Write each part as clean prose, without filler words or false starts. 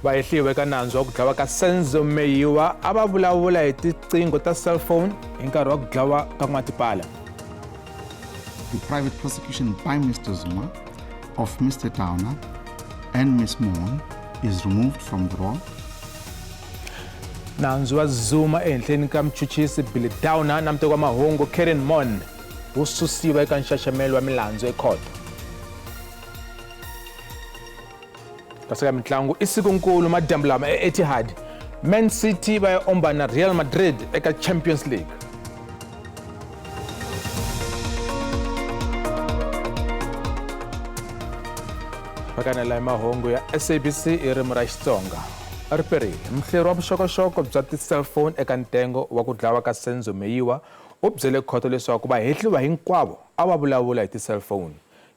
Vahehliwa eka nandzu wa ku dlawa ka Senzo Meyiwa a va vulavula hi tiqingho ta cellphone hi nkarhi wa ku dlawa ka N'watipala. The private prosecution by Mr. Zuma of Mr. Downer and Ms. Moon is removed from the roll. Nandzu wa Zuma ehenhleni ka muchuchisi Billy Downer na muteki wa mahungu Karen Mon wu susiwa eka nxaxamelo wa milandzu ekhoto. Kasi ka mitlangu i sikunkulu madyambu lama e-Etihad, Man City va ya omba na Real Madrid eka Champions League. Vakanela hi mahungu ya SABC hi ririmi ra Xitsonga. Ri perile. Muhleri wa vuxokoxoko bya ti-cellphone eka ntengo wa ku dlawa ka Senzo Meyiwa u byele khoto leswaku vahehliwa hinkwavo a va vulavula hi ti-cellphone.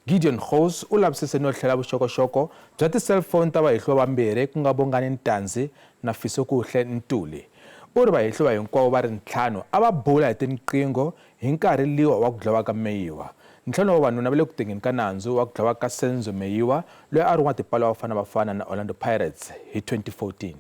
Gideon Gous u lavisise no hlela vuxokoxoko bya ti-cellphone ta vahehliwa vambirhi ku nga Bongani Ntanzi na Fisokuhle Ntuli. U ri vahehliwa hinkwavo va ri ntlhanu a va bula hi tinqingho hi nkarhi liwa wa ku dlawa ka Meyiwa. Ntlhanu wa vavanuna va le ku tengeni ka nandzu wa ku dlawa ka Senzo Meyiwa loyi a ri n'watipala wa Bafana Bafana na Orlando Pirates hi 2014.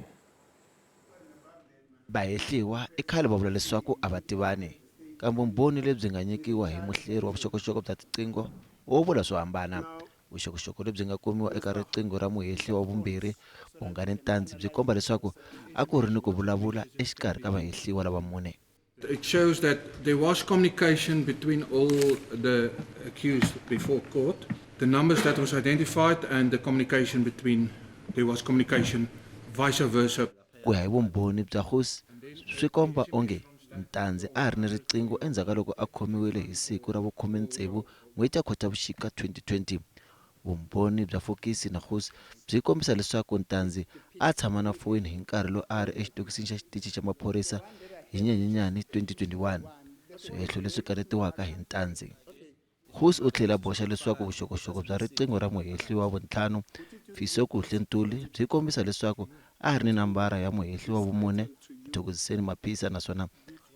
Vahehliwa i khale va vula leswaku a va tivani, kambe vumbhoni lebyi nga nyikiwa hi muhleri wa vuxokoxoko bya tiqingho wo vula swo hambana. Vuxokoxoko lebyi nga kumiwa eka riqingho ra muhehliwa wa vumbirhi, Bongani Ntanzi, byi komba leswaku a ku ri ni ku vulavula exikarhi ka vahehliwa lava mune. It shows that there was communication between all the accused before court. The numbers that was identified and the communication between, there was communication vice versa. Ku ya hi vumbhoni bya Gous, swi komba onge Ntanzi a ha ri ni riqingho endzhaku ka loko a khomiwile hi siku ra vukhume-tsevu n'hweti ya Khotavuxika 2020. Vumbhoni bya Fokisi na Gous byi kombisa leswaku Ntanzi a tshama na foyini hi nkarhi lowu a ri exitokisini xa xitichi xa maphorisa hi Nyenyenyani 2021, swihehlo leswi kanetiwaka hi Ntanzi. Gous u tlhele a boxa leswaku vuxokoxoko bya riqingho ra muhehliwa wa vuntlhanu, Fisokuhle Ntuli, byi kombisa leswaku a ri ni nambara ya muhehliwa wa vumune, Mthokoziseni Maphisa, naswona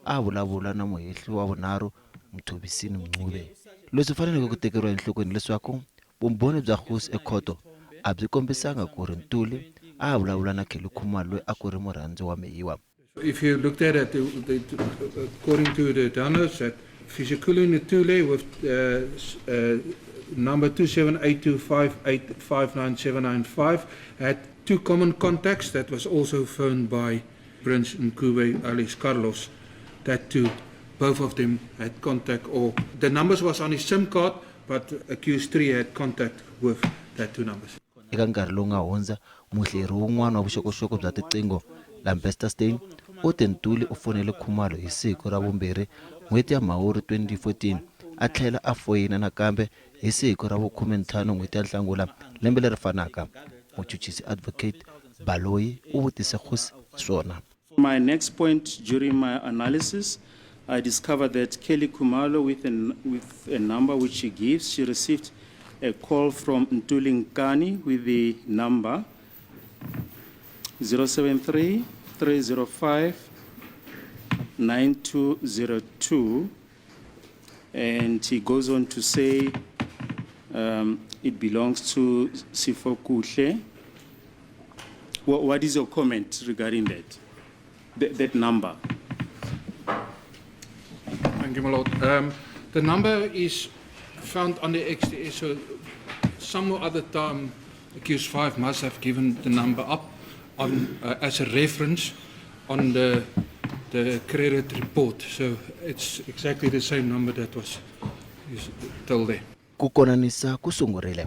a vulavula na muhehliwa wa vunharhu, Mthovisini Mncube. Leswi faneleke ku tekeriwa enhlokweni hileswaku vumbhoni bya Gous ekhoto a byi kombisanga ku ri Ntuli a a vulavula na Kelly Khumalo loyi a ku ri murhandzi wa Meyiwa. If you looked at it, according to the downloads, that Fisokuhle Ntuli with number 2782585975 had two common contacts that was also phoned by Prince Ncube alias Carlos. That two, both of them had contact, or the numbers was on his SIM card, but accused 3 had contact with that two numbers. Eka nkarhi lowu nga hundza, muhleri wun'wana wa vuxokoxoko bya tiqingho, Lambester Steyn, u te Ntuli u fonele Khumalo hi siku ra vumbirhi n'hweti ya Mhawuri 2014 a tlhela a foyina nakambe hi siku ra vukhume-ntlhanu n'hweti ya Nhlangula lembe leri fanaka. Muchuchisi Advocate Baloyi u vutise Gous swona. My next point during my analysis, I discovered that Kelly Khumalo, with a, with a number which she gives, she received a call from Ntuli Nkani with the number 073 305 9202. And he goes on to say it belongs to Sifo Kuhle. What is your comment regarding that, that number? Thank you, my lord. The number is found on the XDS, so some other time accused 5 must have given the number up on as a reference on the credit report. So it's exactly the same number that was is told there. Ku konanisa ku sungurile.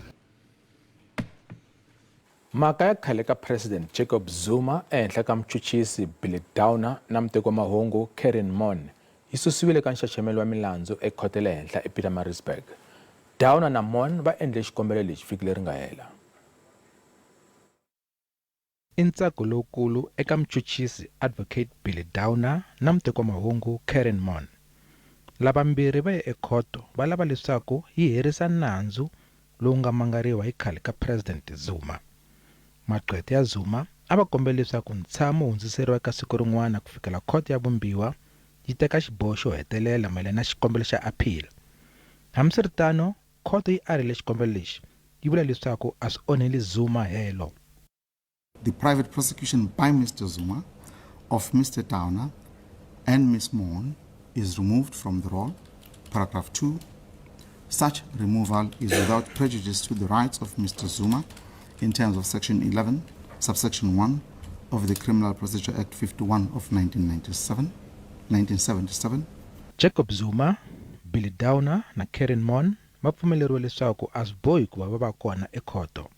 Mhaka ya khale ka President Jacob Zuma ehenhla ka muchuchisi Billy Downer na muteki wa mahungu Karyn Maughan yi susiwile ka nxaxamelo wa milandzu ekhoto ya le henhla ePietermaritzburg. Downer na Maughan va endle xikombelo lexi vhiki leri nga hela. I ntsako lowukulu eka muchuchisi Advocate Billy Downer na muteki wa mahungu Karyn Maughan. Lavambirhi va ye ekhoto va lava leswaku yi herisa nandzu lowu nga mangariwa hi khale ka President Zuma. Magqwetha ya Zuma a va kombela leswaku ntshamo wu hundziseriwa eka siku rin'wana ku fikela khoto ya vumbiwa yi teka xiboho xo hetelela mayelana na xikombelo xa appeal. Hambiswiritano, khoto yi arile xikombelo lexi, yi vula leswaku a swi onheli Zuma helo. The private prosecution by Mr. Zuma of Mr. Downer and Ms. Maughan is removed from the roll. Paragraph 2. Such removal is without prejudice to the rights of Mr. Zuma in terms of Section 11, subsection 1 of the Criminal Procedure Act 51 of 1997, 1977. Jacob Zuma, Billy Downer na Karyn Maughan va pfumeleriwe leswaku a swi bohi ku va va va kona ekhoto.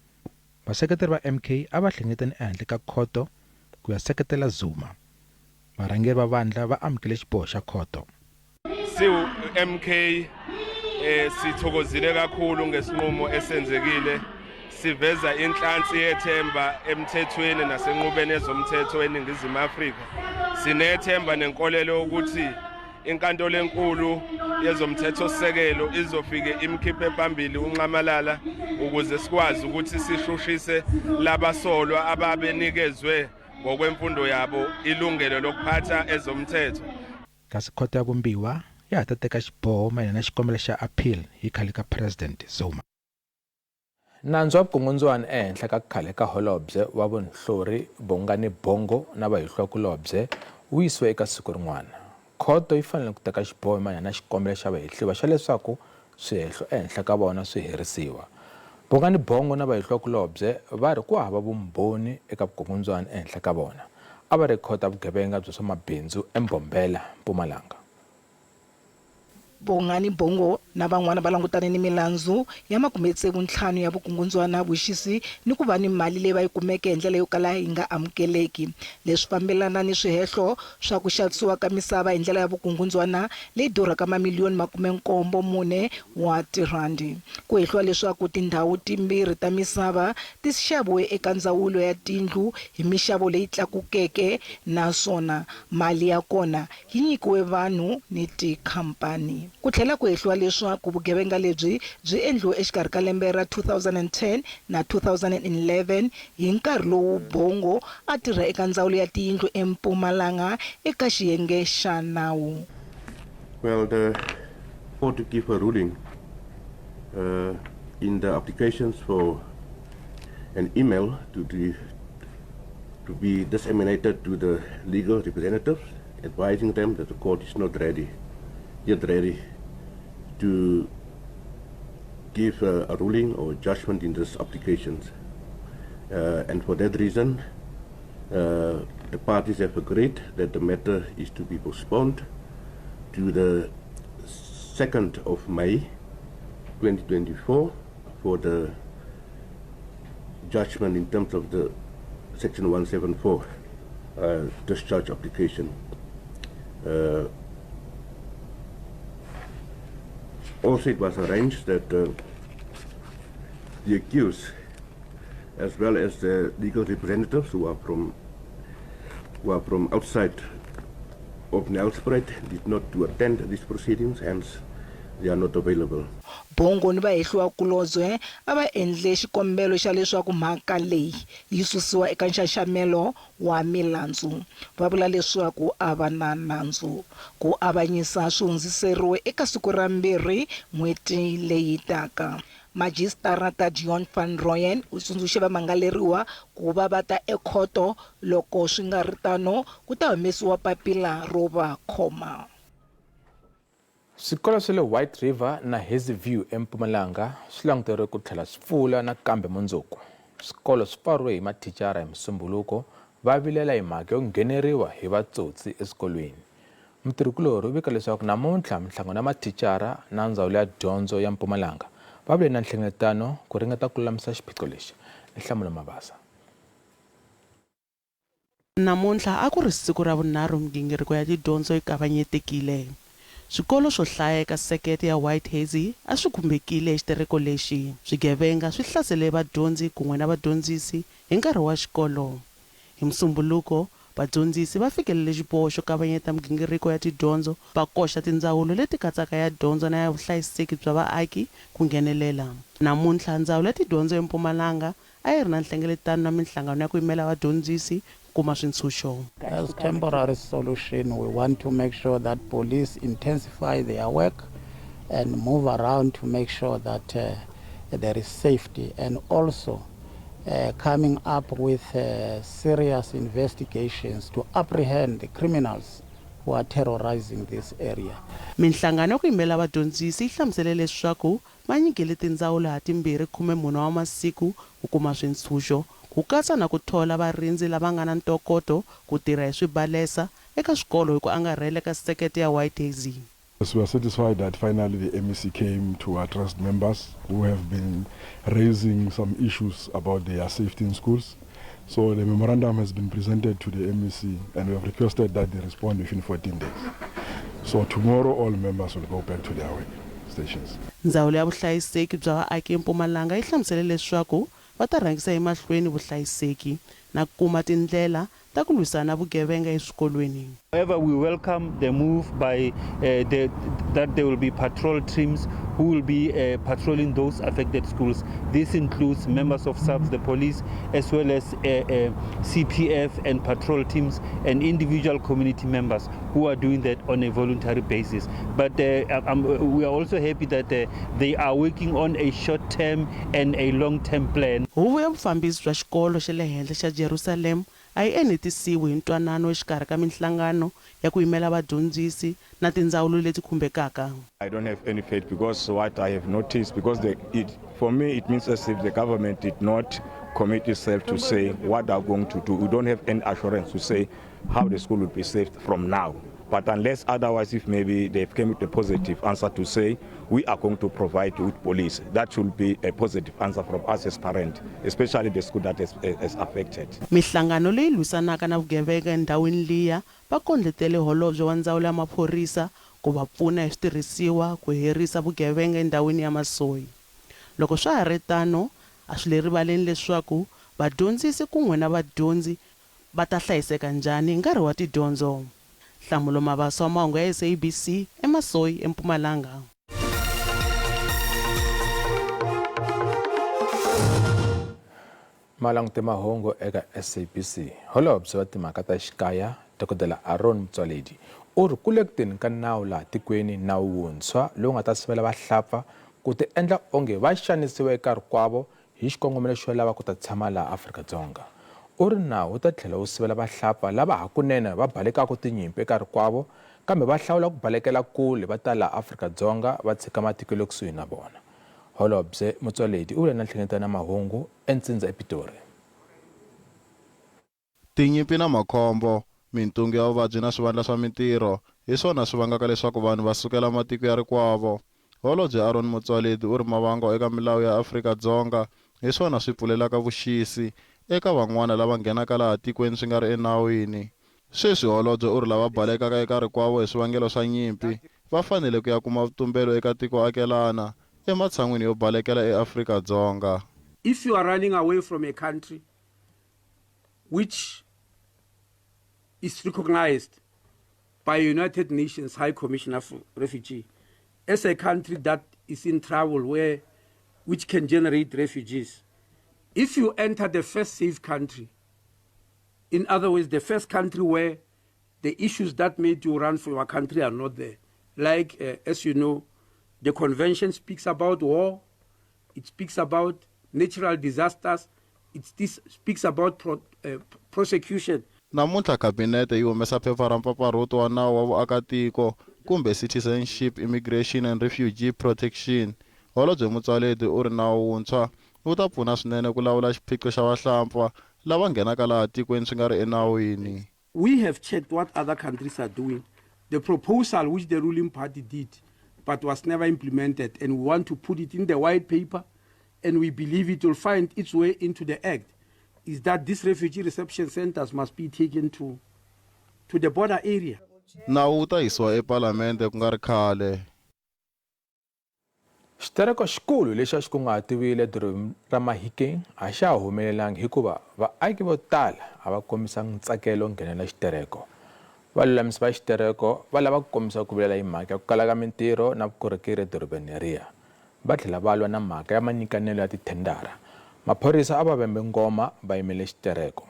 Vaseketeri va MK a va hlengeletane ehandle ka khoto ku ya seketela Zuma. Varhangeri va vandla va amukele xiboho xa khoto. Siwu MK sithokozile kakhulu ngesinqumo esenzekile, siveza inhlansi yethemba emthethweni nasenqubeni ezomthetho eNingizimu Afrika. Sinethemba nenkolelo ukuthi inkantolo enkulu yezomthethosisekelo izofike imkhiphe phambili uNxamalala ukuze sikwazi ukuthi sishushise labasolwa ababenikezwe ngokwemfundo yabo ilungelo lokuphatha ezomthetho. Kasi khoto ya vumbiwa ya ha ta teka xiboho mayelana na xikombelo xa appeal hi khale ka President Zuma. Nandzu wa vukungundzwana ehenhla ka khale ka holobye wa vunhlori Bongani Bongo na vahehliwakulobye wu yisiwe eka siku rin'wana. Khoto yi fanele ku teka xiboho mayelana na xikombelo xa vahehliwa xa leswaku swihehlo ehenhla ka vona swi herisiwa. Bongani Bongo na vahehliwakulobye va ri ku hava vumbhoni eka vukungundzwana ehenhla ka vona. A va ri khoto ya vugevenga bya swa mabindzu eMbombela, Mpumalanga. Bongani Bongo na van'wana va langutane ni milandzu ya makumetsevu ntlhanu ya vukungundzwana, vuxisi ni ku va ni mali leyi va yi kumeke hi ndlela yo kala yi nga amukeleki. Leswi fambelana ni swihehlo swa ku xavisiwa ka misava hi ndlela ya vukungundzwana leyi durhaka mamiliyoni 74 wa tirhandi. Ku hehliwa leswaku tindhawu timbirhi ta misava ti xaviwe eka ndzawulo ya tindlu hi mixavo leyi tlakukeke naswona mali ya kona yi nyikiwe vanhu ni tikhampani. Ku tlhela ku hehliwa leswaku vugevenga lebyi byi endliwe exikarhi ka lembe ra 2010 na 2011 hi nkarhi lowu Bongo a tirha eka ndzawulo ya tiyindlu eMpumalanga eka xiyenge xa nawu. Well, the court to give a ruling in the applications for an email to be disseminated to the legal representatives, advising them that the court is not ready, yet ready to give a ruling or judgment in these applications. And for that reason, the parties have agreed that the matter is to be postponed to the 2nd of May 2024 for the judgment in terms of the Section 174 discharge application. Also, it was arranged that the accused, as well as the legal representatives who are from outside of Nelspruit, did not to attend these proceedings, hence they are not available. Bongo ni vahehliwakulobye a va endle xikombelo xa leswaku mhaka leyi yi susiwa eka nxaxamelo wa milandzu, va vula leswaku a va na nandzu. Ku avanyisa swi hundziseriwe eka siku ra 2 n'hweti leyi taka. Majisitarata Deon van Rooyen u tsundzuxe vamangaleriwa ku va va ta ekhoto, loko swi nga ri tano ku ta humesiwa papila ro va khoma. Swikolo swa le White River na Hazyview eMpumalanga swi languteriwe ku tlhela swi pfula nakambe mundzuku. Swikolo swi pfariwe hi mathicara hi Musumbhuluko va vilela hi mhaka yo ngheneriwa hi vatsotsi eswikolweni. Mutirhikulorhi u vika leswaku namuntlha minhlangano ya mathicara na ndzawulo ya dyondzo ya Mpumalanga va vile na nhlengeletano ku ringeta ku lulamisa xiphiqo lexi. Nhlamulo Mabasa. Namuntlha a ku ri siku ra vunharhu migingiriko ya tidyondzo yi kavanyetekile. Swikolo swo hlaya eka sekete ya White Hazy a swi khumbekile hi xitereko lexi. Swigevenga swi hlasele vadyondzi kun'we na vadyondzisi hi nkarhi wa xikolo. Hi Musumbhuluko vadyondzisi va fikelele xiboho xo kavanyeta migingiriko ya tidyondzo, va koxa tindzawulo leti katsaka ya dyondzo na ya vuhlayiseki bya vaaki ku nghenelela. Namuntlha ndzawulo ya tidyondzo eMpumalanga a yi ri na nhlengeletano na minhlangano ya ku yimela vadyondzisi ku kuma swintshuxo. As temporary solution, we want to make sure that police intensify their work and move around to make sure that there is safety, and also uh, coming up with uh, serious investigations to apprehend the criminals who are terrorizing this area. Minhlangano ya ku yimela vadyondzisi yi hlamusele leswaku va nyikele tindzawulo hatimbirhi 14 wa masiku ku kuma swintshuxo, ku katsa na ku thola varindzi lava nga na ntokoto ku tirha hi swibalesa eka swikolo hi ku angarhela eka sekete ya White Hazy. Yes, we are satisfied that finally the MEC came to address members who have been raising some issues about their safety in schools. So the memorandum has been presented to the MEC and we have requested that they respond within 14 days. So tomorrow all members will go back to their work stations. Ndzawulo ya Vuhlayiseki bya Vaaki eMpumalanga yi hlamusele leswaku va ta rhangisa emahlweni vuhlayiseki na ku kuma tindlela ta ku lwisana na vugevenga eswikolweni. However, we welcome the move by uh, the, that there will be patrol teams who will be uh, patrolling those affected schools. This includes members of SAPS, the police, as well as uh, uh, CPF and patrol teams and individual community members who are doing that on a voluntary basis. But uh, we are also happy that uh, they are working on a short-term and a long-term plan. Huvo ya vufambisi bya xikolo xa le henhla xa Jerusalem a yi enetisiwi hi ntwanano exikarhi ka minhlangano ya ku yimela vadyondzisi na tindzawulo leti khumbekaka. I don't have any faith because what I have noticed, because the, it, for me it means as if the government did not commit itself to say what they are going to do. We don't have any assurance to say how the school will be saved from now. But unless otherwise, if maybe they've came with a positive answer to say, we are going to provide you with police, that should be a positive answer from us as parents, especially the school that is, is affected. Mihlangano leyi lwisanaka na vugevenga endhawini liya va kondletele holobye wa ndzawulo ya maphorisa ku va pfuna hi switirhisiwa ku herisa vugevenga endhawini ya Masoyi. Loko swa ha ri tano, a swi le rivaleni leswaku vadyondzisi kun'we na vadyondzi va ta hlayiseka njhani hi nkarhi wa tidyondzo. Nhlamulo Mabaso wa mahungu ya SABC eMasoyi eMpumalanga. Malangute mahungu eka SABC. Holobye wa timhaka ta xikaya Dokodela Aaron Motsoaledi u ri ku le ku teni ka nawu laha tikweni nawu wuntshwa lowu nga ta sivela vahlapfa ku ti endla onge va xanisiwa eka rikwavo hi xikongomelo xo lava ku ta tshama laha Afrika-Dzonga. U ri nawu wu ta tlhela wu sivela vahlapfa lava hakunene va balekaka tinyimpi eka rikwavo kambe va hlawula ku balekela kule va ta laha Afrika-Dzonga va tshika matiko ya le kusuhi na vona. Holobye Motsoaledi u vule na nhlengeletano ya mahungu eNtsindza ePitori. Tinyimpi na makhombo, mintungu ya vuvabyi na swivandla swa mintirho hi swona swi vangaka leswaku vanhu va sukela matiko ya rikwavo. Holobye Aaron Motsoaledi u ri mavango eka milawu ya Afrika-Dzonga hi swona swi pfulelaka vuxisi eka van'wana lava nghenaka laha tikweni swi nga ri enawini. Sweswi holobye u ri lava balekaka eka rikwavo hi swivangelo swa nyimpi va fanele ku ya kuma vutumbelo eka tiko-akelana ematshan'wini yo balekela eAfrika-Dzonga. If you are running away from a country which is recognized by United Nations High Commissioner for Refugee as a country that is in trouble where which can generate refugees. If you enter the first safe country, in other words, the first country where the issues that made you run for your country are not there. Like, uh, as you know, the convention speaks about war, it speaks about natural disasters, it speaks about pro, uh, prosecution. Namuntlha Khabinete yi humesa phepha ra mpfapfarhuto wa Nawu wa Vuakatiko kumbe Citizenship, Immigration and Refugee Protection. Holobye Motsoaledi u ri nawu wuntshwa wu ta pfuna swinene ku lawula xiphiqo xa vahlampfa lava nghenaka laha tikweni swi nga ri enawini. We have checked what other countries are doing. The proposal which the ruling party did but was never implemented and we want to put it in the white paper and we believe it will find its way into the act is that these refugee reception centers must be taken to, to the border area. Nawu wu ta yisiwa ePalamende ku nga ri khale. Xitereko xikulu lexi a xi kunguhatiwile edorobeni ra Mahikeng a xa ha humelelangi hikuva vaaki vo tala a va kombisanga ntsakelo nghenela xitereko. Valulamisi va xitereko va lava ku kombisa ku vilela hi mhaka ya ku kala ka mintirho na vukorhokeri edorobeni leriya. Va tlhela va lwa na mhaka ya manyikanelo ya tithendara. Maphorisa a va vembe ngoma va yimele xitereko.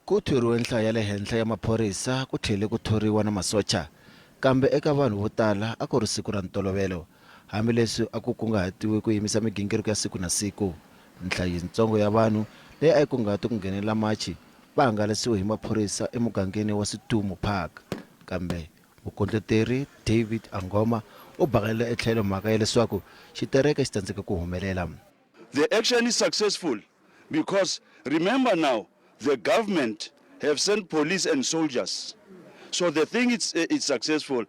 Ku thoriwe nhlayo ya le henhla ya maphorisa ku tlhele ku thoriwa na masocha. Kambe eka vanhu vo tala a ku ri siku ra ntolovelo. Hambileswi a ku kunguhatiwe ku yimisa migingiriko ya siku na siku, nhlayo yitsongo ya vanhu leyi a yi kunguhate ku nghenela machi va hangalasiwe hi maphorisa emugangeni wa Situmo Park. Kambe mukondleteri David Angoma u bakelele etlhelo mhaka ya leswaku xitereke xi tsandzeke ku humelela. The action is successful because remember now the government have sent police and soldiers so the thing it's, it's successful.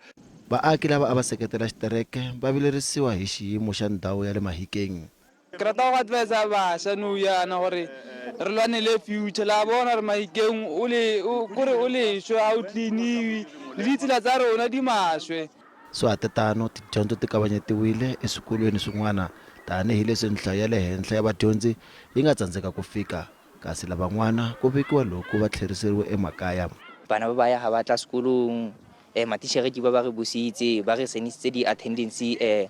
Vaaki lava a va seketela xitereke va vilerisiwa hi xiyimo xa ndhawu ya le Mahikeng. Ke rata go advisa bašwa nou yana gore re lwanele future la bona gore Mahikeng o le kore o leswe ga o cleaniwe le ditsela tsa rona di maswe. Swahatetano, tidyondzo ti kavanyetiwile eswikolweni swin'wana tanihi leswi nhlayo ya le henhla ya vadyondzi yi nga tsandzeka ku fika, kasi lavan'wana ku vikiwa loko va tlheriseriwe emakaya. Bana ba ba ya ga ba tla sekolong um matitjhere ke ba ba re busitse ba re senisitse di-attendance um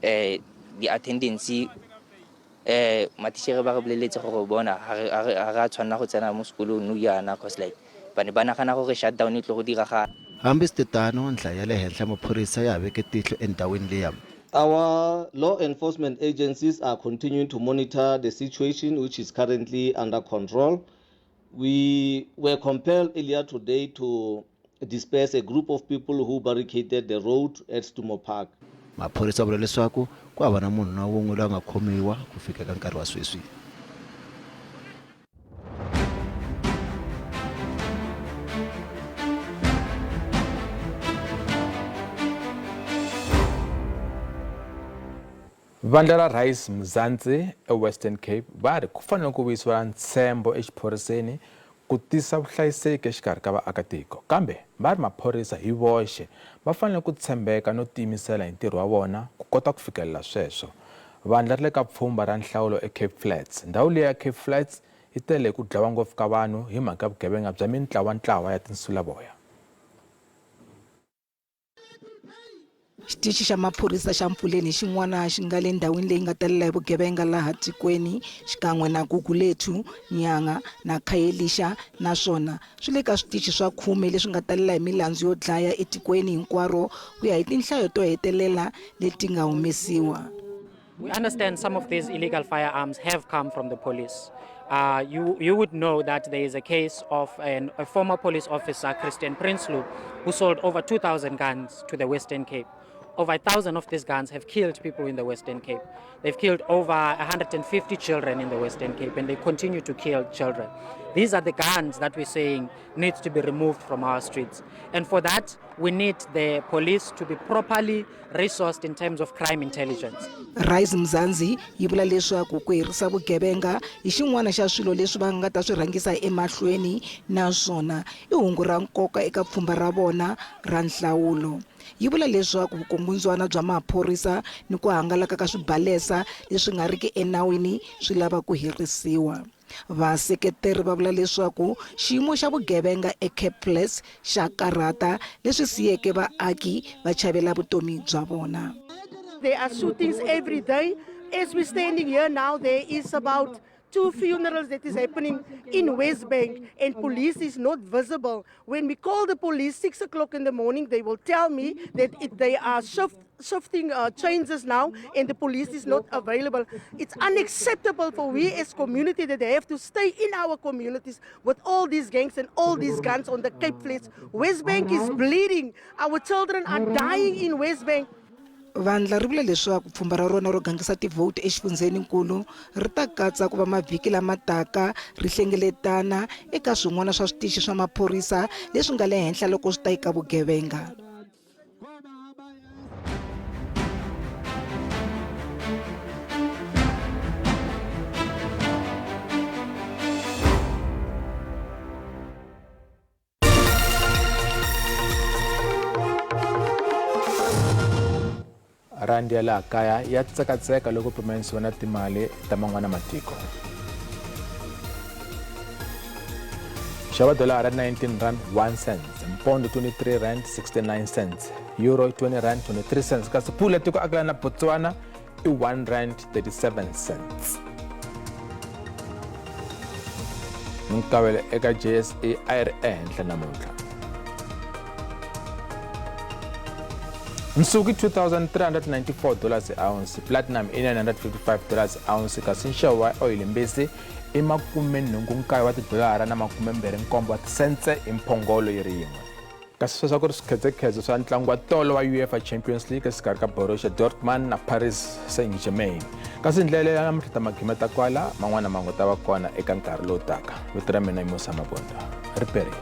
um di-attendance um matitjhere ba re boleletse gore bona ga re a tshwanela go tsena mo sekolong nou yana cause like ba ne ba nagana gore shutdown e tlo go diragala. Hambiswitetano, nhlayo ya le henhla ya maphorisa ya ha veke tihlo endhawini liya. Our law enforcement agencies are continuing to monitor the situation, which is currently under control. We were compelled earlier today to disperse a group of people who barricaded the road at Stumo Park. Maphorisa va vula leswaku ku hava na munhu na wun'we loyi a nga khomiwa ku fika eka nkarhi wa sweswi. Vandla ra Rise Mzansi eWestern Cape va ri ku fanele ku vuyisiwa ntshembo exiphoriseni ku tisa vuhlayiseki exikarhi ka vaakatiko. Kambe va ri maphorisa hi voxe va fanele ku tshembeka no tiyimisela hi ntirho wa vona ku kota ku fikelela sweswo. Vandla ri le ka pfhumba ra nhlawulo eCape Flats. Ndhawu liya ya Cape Flats yi tele hi ku dlawa ngopfu ka vanhu hi mhaka ya vugevenga bya mintlawantlawa ya tinsulavoya. Xitichi xa maphorisa xa Mfuleni hi xin'wana xi nga le ndhawini leyi nga talela hi vugevenga laha tikweni xikan'we na Gugulethu, Nyanga na Khayelitsha naswona swi le ka switichi swa khume leswi nga talela hi milandzu yo dlaya etikweni hinkwaro ku ya hi tinhlayo to hetelela leti nga humesiwa. We understand some of these illegal firearms have come from the police. You would know that there is a case of a former police officer, Christian Prinsloo, who sold over 2,000 guns to the Western Cape. Over 1,000 of these guns have killed people in the Western Cape. They've killed over 150 children in the Western Cape, and they continue to kill children. These are the guns that we're saying needs to be removed from our streets. And for that, we need the police to be properly resourced in terms of crime intelligence. Rise Mzansi yi vula leswaku ku herisa vugevenga hi xin'wana xa swilo leswi va nga ta swi rhangisa emahlweni naswona i hungu ra nkoka eka pfhumba ra vona ra nhlawulo. Yi vula leswaku vukungundzwana bya maphorisa ni ku hangalaka ka swibalesa leswi nga riki enawini swi lava ku herisiwa. Vaseketeri va vula leswaku xiyimo xa vugevenga eCape Flats xa karhata leswi siyeke vaaki va chavela vutomi bya vona. There are shootings every day. As we're standing here now, there is about 2 funerals that is happening in West Bank, and police is not visible. When we call the police 6 o'clock in the morning, they will tell me that they are shifting changes now and the police is not available. It's unacceptable for we as community that they have to stay in our communities with all these gangs and all these guns on the Cape Flats. West Bank is bleeding. Our children are dying in West Bank. Vandla ri vula leswaku pfhumba ra rona ro gangisa tivhoti exifundzheninkulu ri ta katsa ku va mavhiki lama taka ri hlengeletana eka swin'wana swa switichi swa maphorisa leswi nga le henhla loko swi ta eka vugevenga. Randi ya laha kaya ya tsekatseka loko pimanisiwa na timali ta man'wana matiko. Xava dolara 19 rand 1 cent, mpondo 23 rand 69 cents, euro 20 rand 23 cents, kasi pula tiko akelana na Botswana i 1 rand 37 cents. Minkavelo eka JSE a yi ri ehenhla namuntlha. Nsuku i 2394 dollars hi ounce, platinum i 955 dollars hi ounce, kasi nxavo wa oyili mbisi i makumenhungu-nkaye wa tidolara na makumembirhi-nkombo wa tisentse hi mphongolo yi ri yin'we. Kasi sweswo a ku ri swikhedzekhedze swa ntlangu wa tolo wa UEFA Champions League exikarhi ka Borussia Dortmund na Paris Saint-Germain. Kasi ndlela ya namuntlha ta magimeta kwala, man'wana mango ta va kona eka nkarhi lowu taka. Vito ra mina i Musa Mabunda. Ri perile.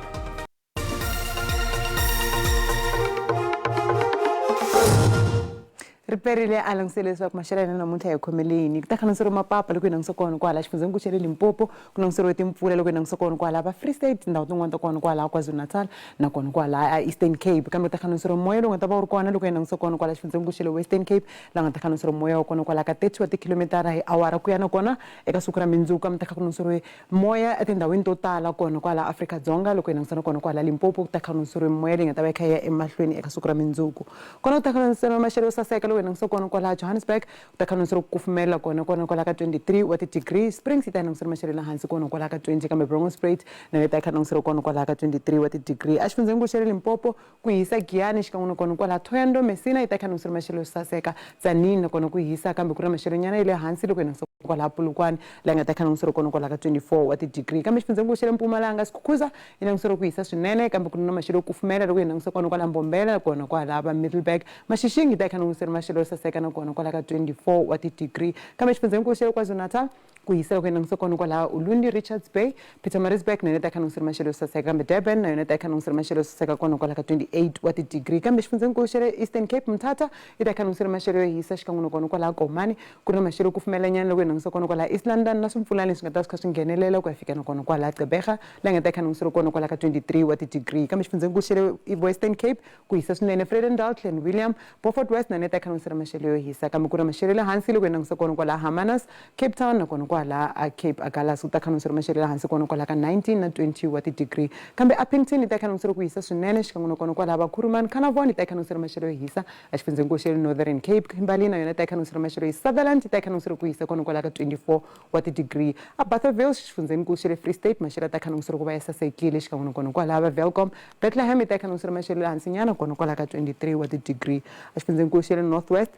Ri perile a langutisele leswaku maxelo ya hina namuntlha hi khomele yini. Ku ta kha langutiseriwe mapapa loko hi langutisa kona kwala xifundzheni xa le Limpopo, ku langutiseriwe timpfula loko hi langutisa kona kwala va Free State, tindhawu tin'wana ta kona kwala KwaZulu-Natal na kona kwala a Eastern Cape. Kambe ku ta kha langutiseriwe moya lowu nga ta va wu ri kona loko hi langutisa kona kwala xifundzheni xa le Western Cape, laha nga ta kha langutiseriwe moya wa kona kwala ka 30 wa tikhilomitara hi awara ku ya na kona eka siku ra mindzuku. Kambe ta kha ku langutiseriwe moya etindhawini to tala kona kwala Afrika-Dzonga loko hi langutisa na kona kwala Limpopo ku ta kha ku moya leyi nga ta va yi kha yi ya emahlweni eka siku ra mindzuku. Kona ku ta kha ku maxelo yo saseka loko hi langutisa kona kwala Johannesburg ku ta kha ku ku kufumela kona kona kwala ka 23 wa ti-degree, Springs yi ta yi langutisa maxelo ya le hansi kona kwala ka 20 kambe Bronkhorstspruit na yona yi ta yi kha yi kona kwala ka 23 wa ti-degree. Exifundzheni xa le Limpopo ku hisa Giyani xikan'we na kona kwala Thohoyandou, Messina yi ta kha yi maxelo yo saseka, Tzaneen na kona ku hisa kambe ku ri na maxelo nyana ya le hansi loko hi langutisa kwalaha Polokwane laha nga ta kha langutiseriwa kona kwalaha ka 24 wa ti-degree. Kambe xifundzhenkulu xa le Mpumalanga, Skukuza yi langutiseriwe ku hisa swinene kambe ku ri na maxelo yo kufumela loko hi langutisa kona kwala Mbombela kona kwalaha va Middelburg. Mashishing yi ta yi kha langutiseriwa maxelo yo saseka na kona kwalaha ka 24 wa ti-degree. Kambe xifundzhenkulu xa le KwaZulu-Natal ku hisa loko hi langutisa kona kwalaha Ulundi, Richards Bay, Pietermaritzburg na yona yi ta yi kha langutiseriwa maxelo yo saseka kambe Durban na yona yi ta yi kha langutiseriwa maxelo yo saseka kona kwalaha ka 28 wa ti-degree. Kambe xifundzhenkulu xa le Eastern Cape, Mthatha yi ta yi kha langutiseriwa maxelo yo hisa xikan'we na kona kwalaha Komani ku ri na maxelo yo kufumelanyana loko hi langutisa kona kwalaha East London na swimpfulani leswi nga ta swi kha swi nghenelela ku ya fika na kona kwalaha Gqeberha laha nga ta yi kha langutiseriwa kona kwalaha ka 23 wa ti-degree. Kambe xifundzhenkulu xa le Western Cape ku hisa swinene Vredendal, Clanwilliam, Beaufort West na yona yi ta yi kha langutiseriwa maxelo yo hisa kambe ku ri na maxelo ya le hansi loko hi langutisa kona kwalaha Hermanus, Cape Town na kona kwalaha Cape Agulhas ku ta kha langutiseriwa maxelo ya le hansi kona kwalaha ka 19 na 20 wa ti-degree. Kambe Upington yi ta yi kha langutiseriwa ku hisa swinene xikan'we na kona kwalaha va Kuruman, Carnarvon yi ta yi kha langutiseriwa maxelo yo hisa exifundzhenikulu xa le Northern Cape, Kimberley na yona yi ta yi kha langutiseriwa maxelo yo Sutherland yi ta yi kha langutiseriwa ku hisa kona kwalaha ka 24 wa ti-degree. A Bothaville xifundzhenikulu xa le Free State maxelo ya ta kha langutiseriwa ku va ya sasekile xikan'we na kona kwalaha va Welkom, Bethlehem yi ta yi kha langutiseriwa maxelo ya le hansinyana kona kwalaha ka 23 wa ti-degree. Exifundzhenikulu xa le North West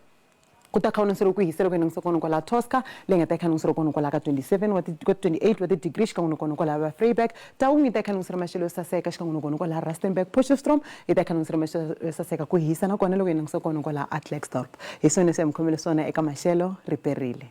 ku ta kha ku ku hisa loko hi langutisa kona kwalaha Tosca leyi nga ta yi kha langutiseriwa kona kwalaha ka 27 wa ti 28 wa ti-degree xikan'we na kona kwalaha va Vryburg. Taung yi ta yi kha langutiseriwa maxelo yo saseka xikan'we na kona kwalaha Rustenburg. Potchefstroom yi ta yi kha langutiseriwa maxelo yo saseka ku hisa na kona loko hi langutisa kona kwalaha a Klerksdorp. Hi swona leswi a mi khomele swona eka maxelo ri perile.